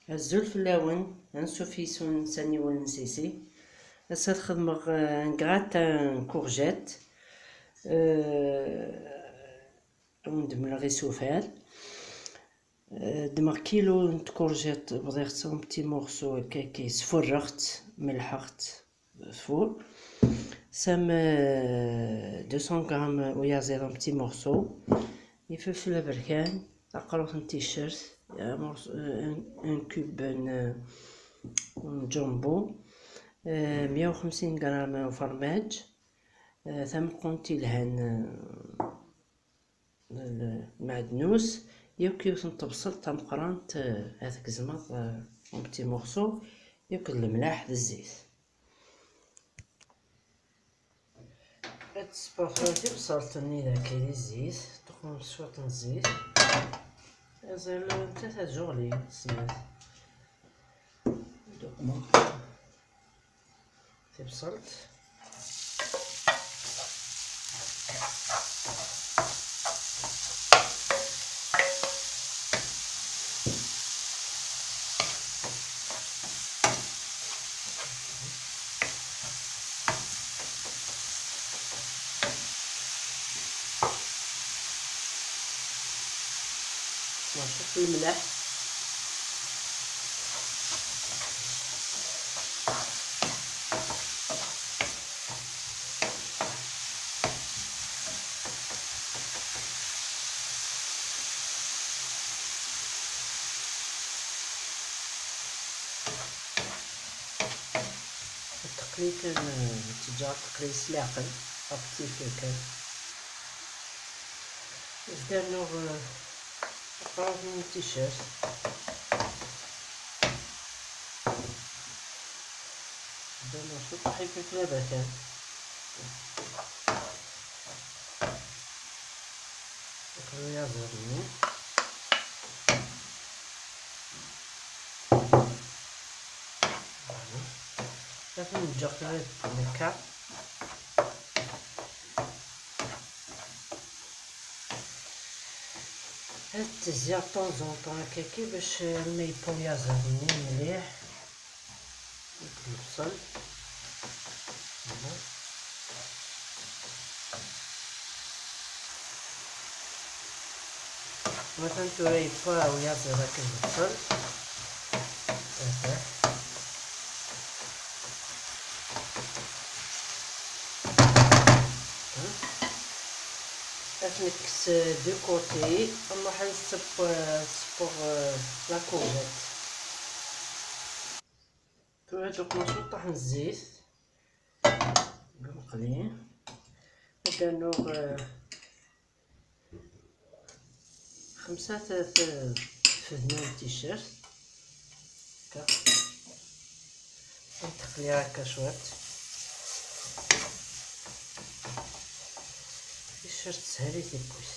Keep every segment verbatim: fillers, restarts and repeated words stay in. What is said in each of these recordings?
Azul fell-awen, ansuf yes-wen s aniwel n Sisi. Ass-a ad xedmeɣ, euh, un gratin courgette. Euh, ad wen-d-mleɣ isufar. Euh, ddmeɣ kilo n tkurjiṭ, bḍiɣ-tt en petits morceaux, akka, akka, sfurreɣ-tt, melḥeɣ-tt, four. Sam, euh, deux cents grammes uyaziḍ en petits morceaux. Ifelfel aberkan, taqrut n ticcert, un morceau, un, un cube n, n jumbo, euh, meyya u xemsin gram ufermaj, euh, tameqqunt ilhan, euh, l-, lmeɛdnus, yakk yiwet n tebṣelt tameqqrant, euh, ad tgezmeḍ, euh, en petits morceaux, yakk d lemlaḥ d zzit. Ad tesfeɣ tibṣelt-nni dagi di zzit, tuqmeḍ cwiṭ n zzit. Azal netta tazuɣli, snat. Tuqmeḍ tibṣelt. Nṣubb lemlaḥ. Taqli kan, eh, ttǧaṛ taqli s leɛqel, ɣef tifir kan. Zdan nuɣ, eh, aqrab n ticcert. Zdan nuɣ cwiṭ ḥifi tlabatan. Akken uyaziḍ-nni. Ad ten-ǧǧeɣ tura akka. Ad tezziɣ de temps en temps akkaki bac, eh, ma yewwa uyaziḍ-nni mliḥ. Lebṣel. Voilà. Atan tura yewwa uyaziḍ akken lebṣel. Aha. Ad t-nekkes du côté, nruḥ ad nseww-, nsewweɣ, euh, la courgette. Tura ad uqmeɣ cwiṭṭaḥ n zzit deg umeqli. Ad rnuɣ, euh, Xemsa t-, t-, tfednin n ticcert. Akka. Ad teqli akka cwiṭ. Ticcert teshel i tiwwit.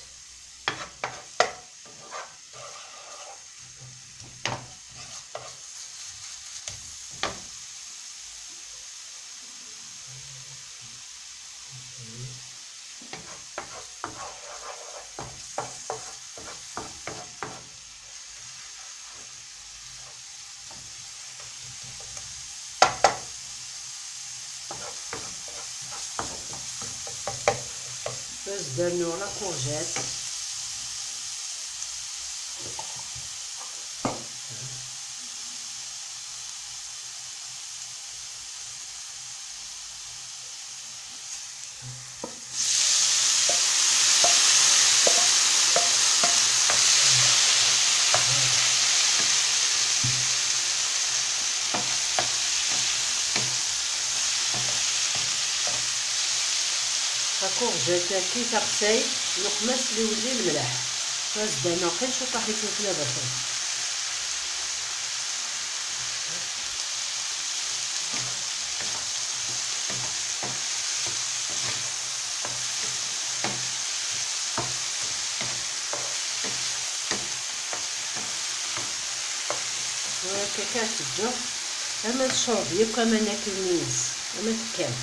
Bas d rnuɣ la courgette. Takuɣjat-agi taxsayt, nuqem-as liwli lemlaḥ. Tura zdan-aɣ kan ciṭṭaḥ ifelfel aberkan. Tura akka kan teǧǧa ama tecreḍ yakk aman akkin-ines, ama tekkan.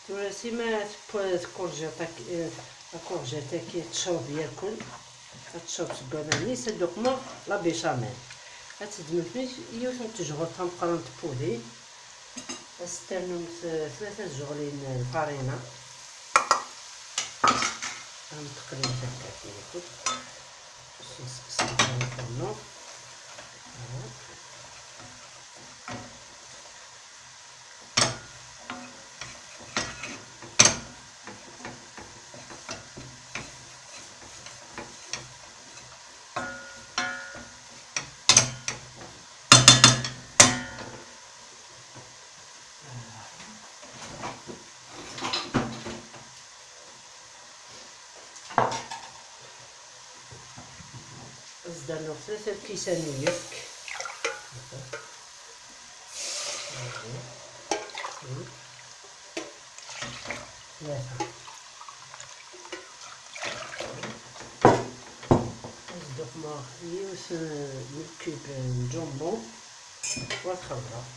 Tura sima tewwa tkurjiṭ ak-, eh, takurjat-agi tecreḍ yakk, ad tecreḍ seg waman-is, ad d-uqmeɣ la béchamel. Ad teddmemt yiwet n tejɣelt tameqqrant n pudi. Ad s-ternumt tlata tjeɣlin n lfarina. Ad teqlimt akka kif. Ad s-nseqsi lfarinu. Ad s-d-rnuɣ tlata lkisan n uyefk. Tlata. Ad s-d-uqmeɣ yiwet n lkub n jumbo. Wa txelḍeḍ.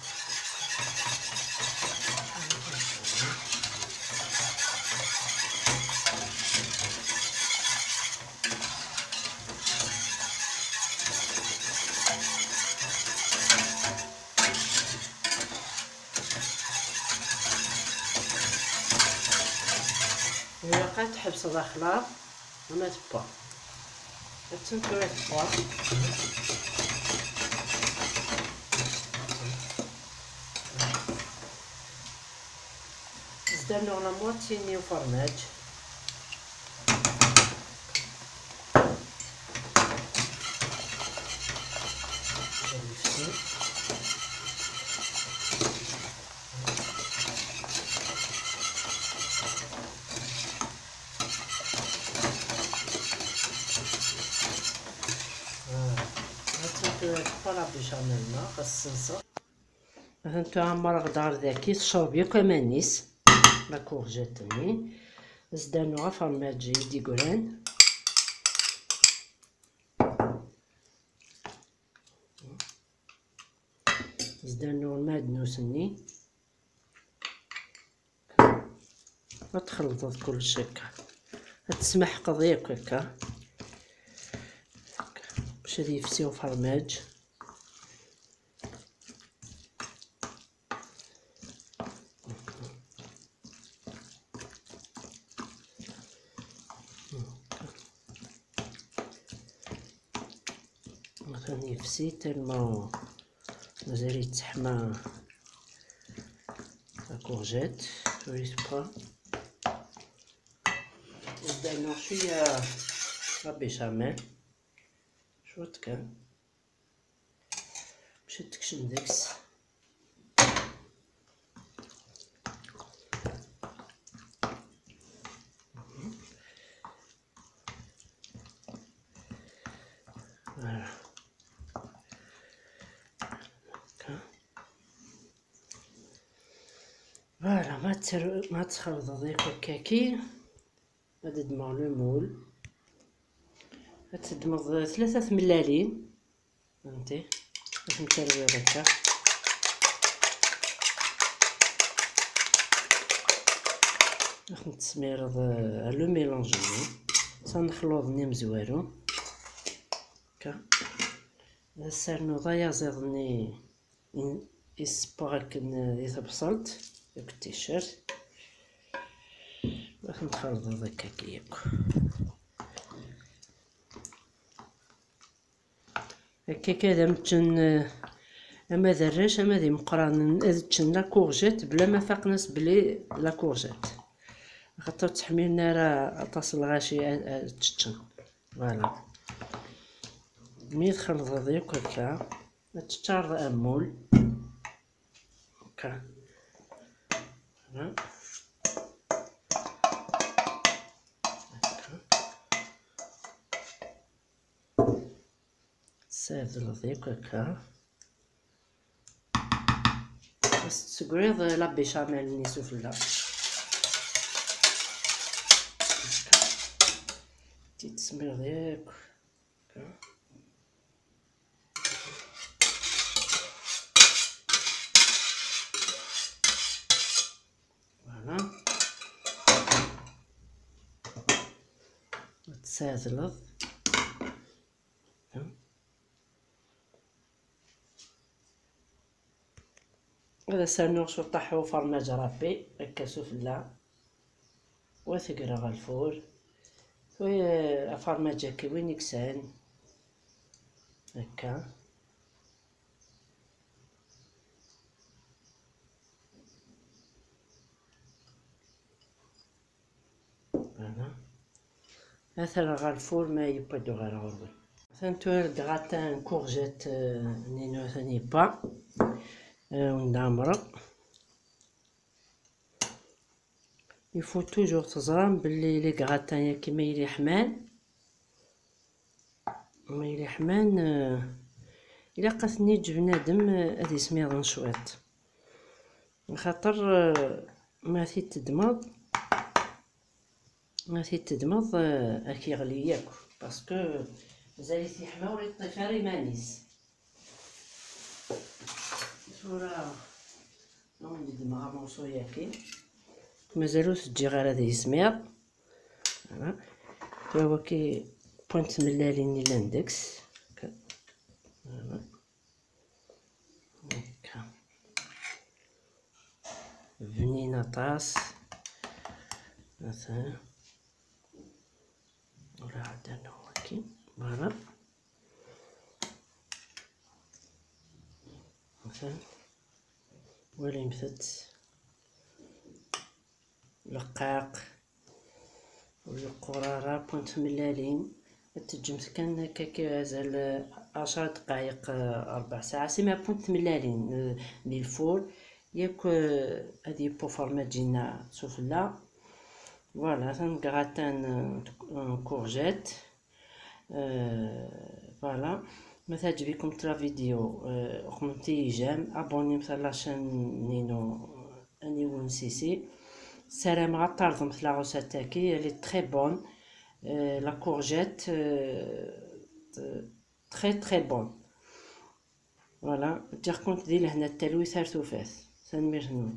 Ilaq ad tḥebseḍ axlaḍ. Ama tewwa. Attan tura tewwa. Zdan nuɣ la moitié-nni ufermaj. Ah, ha-tt-an tura tewwa la béchamel-nneɣ, ad s-senseɣ. Atan tura ɛemreɣ-d ɣer daki, tecreb yakk aman-is, la courgette-nni. Zdan nuɣ afermaj i d-yeggran. Zdan nuɣ lmeɛdnus-nni. Ad txelḍeḍ kullec akka. Ad tesmeḥqeḍ yakk akka. Bac ad yefsi ufermaj. Atan yefsi tellement mazal yetteḥma la courgette, ur yetebqa. Zdan nuɣ cwiya la béchamel, cwiṭ kan. Bac ad tekcem deg-s. Voilà. Akka. Voilà, ma tser-, ma txelḍeḍ yakk akkaki, ad d-ddmeɣ le moule. Ad teddmeḍ tlata tmellalin. Fhemti? Ad ten-terwiḍ akka. Ad ten-tesmireḍ, euh, ar le mélange-nni. S anexluḍ-nni amezwaru. Akka. Ad as-ternuḍ ayaziḍ-nni i, i ssewweɣ akken, euh, di tebṣelt, akked ticcert. Ad ten-txelḍeḍ akkaki yakk. Akka kan ad am-ččen, eh, ama d arrac ama d imeqqranen, ad ččen la courgette bla ma faqen-as belli la courgette. Axaṭer ur ttḥemmilen ara aṭas n lɣaci ad, ad ččen. Voilà. Mi txelḍeḍ yakk akka, ad teččareḍ amul. Akka. Voilà. Akka. Tessazleḍ yakk akka. Ad s-tesseggriḍ la béchamel-nni sufella. Akka. Tt-id-tesmireḍ yakk. Akka. Voilà. Ad tessazleḍ. Akka. Ad as-rnuɣ cuṭaḥ ufermaj râpé, akka sufella. Wa tegreɣ ɣer lfur. Wa afermaj-agi win i yesɛan. Akka. Voilà. Ad t-rreɣ ɣer lfur ma yewwa-d uɣar ɣur-wen. Atan tura d gratin courgette, euh, ninu atan yewwa. Euh, wen-d-ɛemmreɣ. Il faut toujours teẓram belli les gratins-agi ma yili ḥman, ma yili ḥman, euh, ilaq ad ten-yeǧǧ bnadem, euh, ad ismiḍen cwiṭ. Xaṭer, euh, ma t-id-teddmeḍ, ma t-id-teddmeḍ, euh, ad k-yeɣli yakk. Parce que mazal-it yeḥma ur yeṭṭif ara iman-is. Tura ad wen-d-ddmeɣ amuṣu-yagi. Mazal ur t-ǧǧiɣ ara ad yismiḍ. Voilà. Tura wagi point tmellalin yellan deg-s. Voilà. Akka. Bnin aṭas. Atan. Ur ɛad annaɣ waki. Voilà. Atan. Walimt-t. Leqqaq. Ur yeqqur ara, point tmellalin. Ad teǧǧemt kan akka azal, eh, ɛecra dqayeq, eh, rbeɛ saɛa, sima point tmellalin, eh, di lfur. Yak, eh, ad yewwu ufermaj-inna sufella. Voilà, atan gratin, eh, courgette. Euh, voilà. Ma teɛǧeb-ikem la vidéo, euh, xedmet-iyi j'aime, abonnemt à la chaîne-inu, euh, Aniwen Sisi. Ssarameɣ ad terẓemt la recette-agi, elle est très bonne. Euh, la courgette, euh, très, très bonne. Voilà, ǧǧiɣ-kent di lehna d talwit ar tufat. Tanemmirt-nwen.